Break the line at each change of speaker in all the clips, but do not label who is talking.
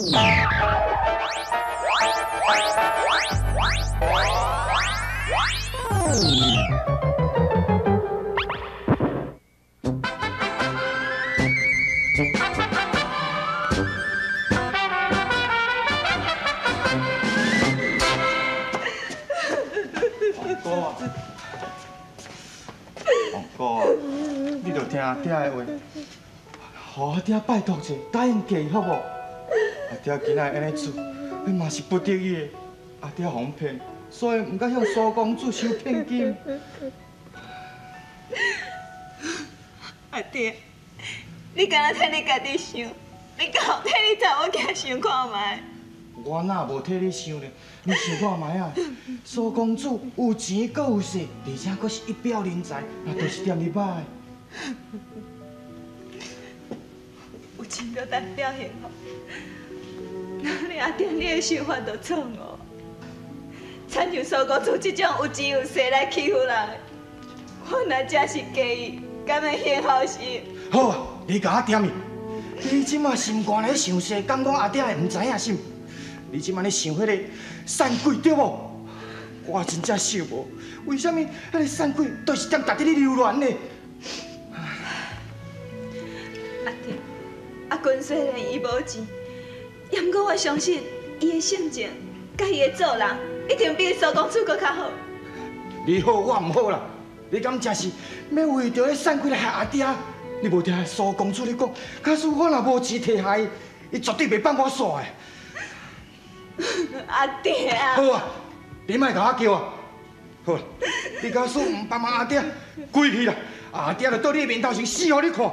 哥啊，王哥啊，你著听阿爹的话，予阿爹拜托者，答应嫁伊好无？阿爹今仔按呢做，彼嘛是不得已的。阿爹予阮骗，所以毋敢向苏公子收聘金。
阿爹，你敢若替你家己想，你敢有替你查某囝想看覓？
我哪无替你想呢？你想看覓啊？苏公子有钱阁有势，而且阁是一表人才，那都是踮咧歹。
有钱就代表幸福，那你阿爹你的想法就错误。亲像苏公子这种有钱有势来欺负人的，我若真是嫁伊，敢会幸福是？
好啊，你共我点伊。你这马心肝咧想势，敢讲阿爹会毋知影是？你这马咧想彼个散鬼对无？我真正想无，为啥物彼个散鬼都是踮家己咧流连呢？
阿爹，阿君虽然伊无钱，也毋过我相信伊的性情，佮伊的做人，一定比苏公子阁较好。
你好，我毋好啦。你敢真是欲为著彼散鬼来害阿爹？你无听苏公子咧讲，假使我若无钱提害伊，伊绝对袂放我煞的。
阿爹啊！
好啊，你莫共我叫啊！好啦，你假使毋帮忙阿爹，归去啦！阿爹就倒你面头前死予你看！
阿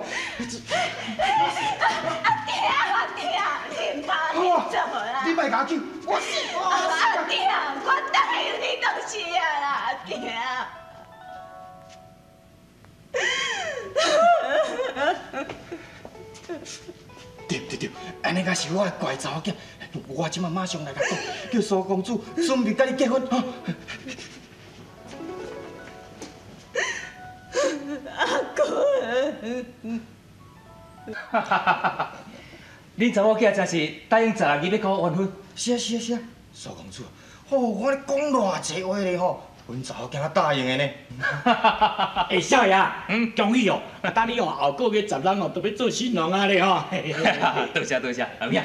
爹啊，阿爹啊，你毋通按呢做啦！
你莫共我叫，我死！
阿爹啊，我答应你就是啊啦，阿爹啊！
对对对，按呢才是我的乖查某囝。我这马马上来共讲，叫苏公子准备佮你结婚哈。
阿公，
哈哈哈哈！恁查某囝真是答应16日欲佮我完婚？
是啊是啊是啊，苏公子，吼，我咧讲偌济话咧吼，阮查某囝答应的呢。
欸，少爷，恭喜哦！啊，等你哦后个月10日哦，就欲做新郎啊咧吼。
多谢多谢，阿妹，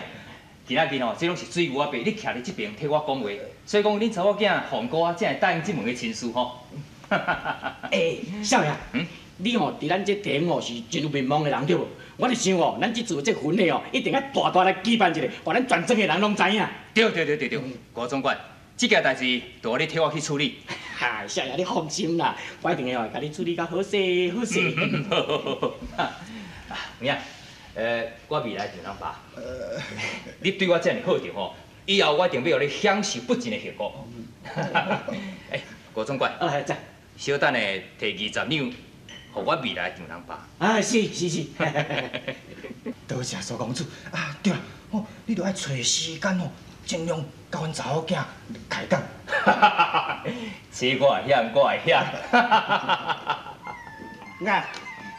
今仔日吼，这拢是水牛仔伯，你徛伫这边替我讲话，所以讲恁查某囝凤姑仔才会答应这门的亲事吼。
欸，少爷，你吼伫咱这地方吼是真有名望的人对无？我咧想哦，咱这次这婚礼哦，一定爱大大来举办一下，予咱全庄的人拢知影。
对对对对对，郭总管，这件代志就你替我去处理。
哈，少爷你放心啦，我一定会共你处理甲好势好势。
好好好好。啊，有影，我未来丈人爸，你对我这尔好著吼，以后我一定欲予你享受不尽的幸福。欸，郭总管，
在。
小等下提20两，予我未来丈人爸。
啊，是是是。
多谢苏公子。啊，对啦，哦，你著爱揣时间哦，尽量佮阮查某囝开讲。
这我会晓，我会晓。
来，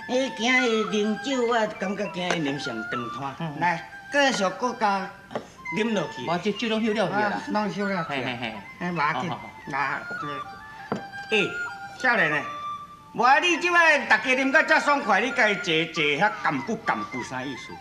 伊今日啉酒，我感觉今日啉上长摊。来，继续阁加啉落去。
我这酒拢休了去啦。
拢休了去。
嘿嘿嘿。
哎，无要紧。来，欸，少年的，无啊！你这摆大家啉到遮爽快，你家己坐坐遐甘久甘久啥意思？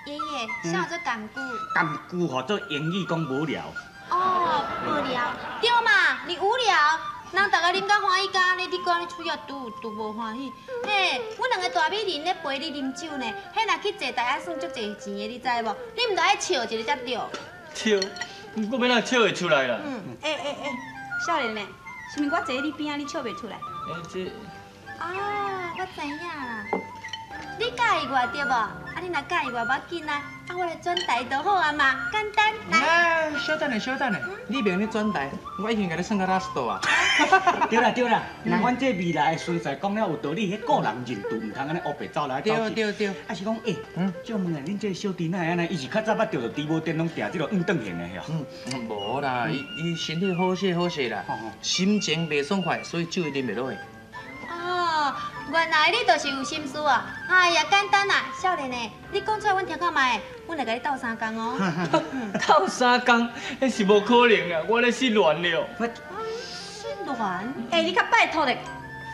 爷爷，啥叫做甘久？
甘久吼，做英语讲无聊。
哦，无聊，对嘛？你无聊，人逐个啉甲欢喜，敢按呢，你阁按呢喙仔拄拄无欢喜。嘿，阮两个大美人咧陪你啉酒呢，彼若去坐台仔算足济钱的，你知无？你毋著爱笑一下才对。
笑？我欲哪笑会出来啦？
欸欸欸，少年的，是毋是我坐你边仔，你笑袂出来？
欸，这……
啊，我知影啦。你佮意我对无？啊，你若佮意我，无要紧啊，啊，我来转台就好啊嘛，简单。来，
小等下，小等下，你袂用咧转台，我已经共你算到 last 啊。
对啦对啦，若阮这未来的孙婿讲了有道理，彼个人认度，毋通按呢乌白走来走去。
对对对。
啊是讲，欸，借问下，恁这小弟哪会按呢？伊是较早捌著着猪母电拢定这个黄转型的哟。
无啦，伊伊身体好势好势啦，心情袂爽快，所以酒伊啉袂落去。
哦，原來你就是有心事啊！哎呀，簡單啦，少年的，你講出來，阮聽看覓，阮來共你鬥相共哦。
鬥相共，彼是無可能啊！我咧失戀了。
失戀？
欸，你較拜託咧！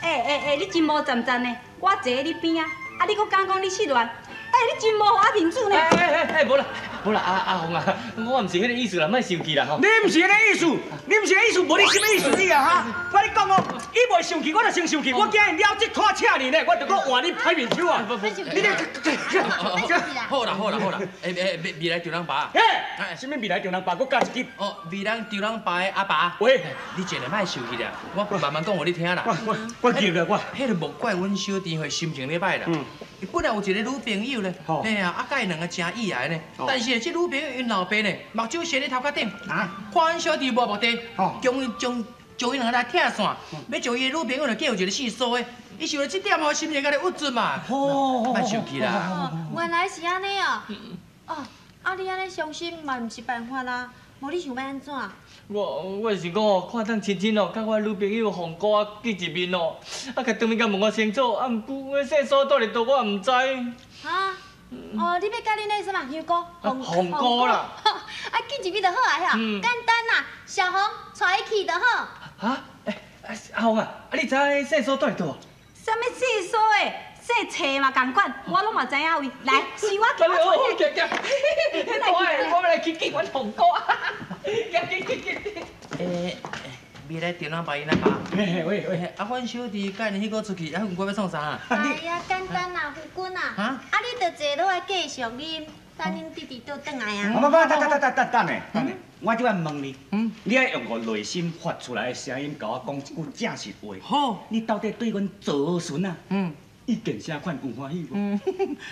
欸欸欸，你真無站站呢，我坐佇你邊仔，啊，你閣敢講你失戀？欸，你真無予我面子呢！
欸欸欸，無啦，無啦，阿紅啊，我毋是彼个意思啦，莫生氣啦吼。
你毋是彼个意思，你毋是彼个意思，無你啥物意思你啊哈？我跟你講哦，伊袂生氣，我就先生氣。我驚伊了這拖車呢，我就閣換你歹面手啊！你這，
好啦好啦好啦，欸欸，未來丈人爸。
嘿，啥物未來丈人爸？閣加一支。
哦，未來丈人爸的阿爸。
喂，
你盡量莫生氣啦，我慢慢講予你聽啦。
我記得我。
彼個莫怪阮小弟會心情咧歹啦。伊本來有一個女朋友咧，嘿啊，啊，佮伊兩个誠意愛呢。但是這女朋友𪜶老爸呢，目睭斜咧頭殼頂，看阮小弟無目的，將伊將將伊兩个來拆散，欲將伊的女朋友呢，嫁予一個姓蘇的。伊想著這點吼，心情共你鬱卒嘛。莫生氣啦。
原來是按呢哦。哦，啊你按呢傷心嘛毋是辦法啦，無你想欲按怎？
我是講哦，看當親親哦，佮我女朋友鳳姑仔見一面哦，啊，共當面共問我清楚，啊，毋過我姓蘇蹛佇佗，我毋知。
啊？哦，你欲佮恁那啥物香菇？
鳳姑啦。
啊，見一面就好啊，遐，簡單啦，小紅帶伊去就好。
啊？欸，阿紅啊，啊你知影姓蘇蹛佇佗？
啥物姓蘇的？姓蔡嘛仝款，我攏嘛知影位。來，是我叫我帶
你。我欲來去見阮鳳姑。行行行行。
欸，未來丈人爸𪜶阿爸。
喂喂喂，
啊，阮小弟佮𪜶彼個出去，啊，我欲創啥啊？
哎呀，簡單啦，夫君啊，啊，你就坐落來繼續啉，等恁弟弟倒轉來啊。
不不，等等等等等下，等下，我這擺問你，你愛用我內心發出來的聲音，共我講一句正實話。
好，
你到底對阮祖孫啊？意見啥款有歡喜無？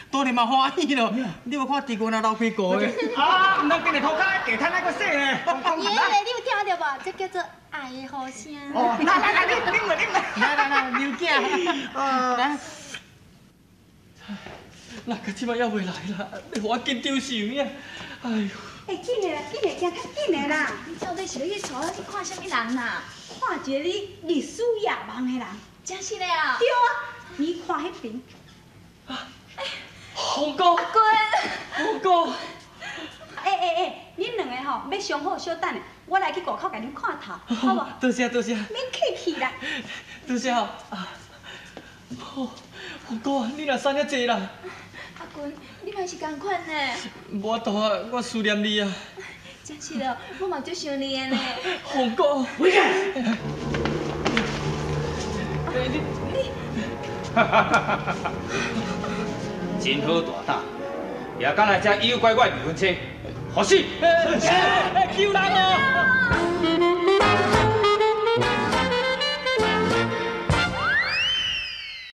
當然嘛歡喜咯！你無看地瓜若流屁股的？
啊，毋通定佇塗跤地攤仔閣洗呢。
爺爺，你有聽著無？這叫做愛的呼聲。
哦，來來來，你啉來啉來。
來來來，劉囝。來。
那個這擺猶未來啦，你予我緊張死有影。哎喲。
欸，緊的啦，緊的，行較緊的啦。
你到底是欲去帶我去看啥物人啦？
看一個你歷史野望的人。
真實的啊？
對啊。你看彼邊，
鳳姑，
阿君，
鳳姑，
欸欸欸，恁兩个吼欲上好小等下，我來去外口共恁看頭，好無？
多謝多謝。
免客氣啦。
多謝啊。鳳姑啊，你若瘦遮濟啦？
阿君，你嘛是仝款呢。
無法度啊，我思念你啊。
真實的，我嘛足想你的呢。
鳳姑，
回去。
你。
真好大膽，也敢來遮誘拐我的未婚妻，予死！
救人哦！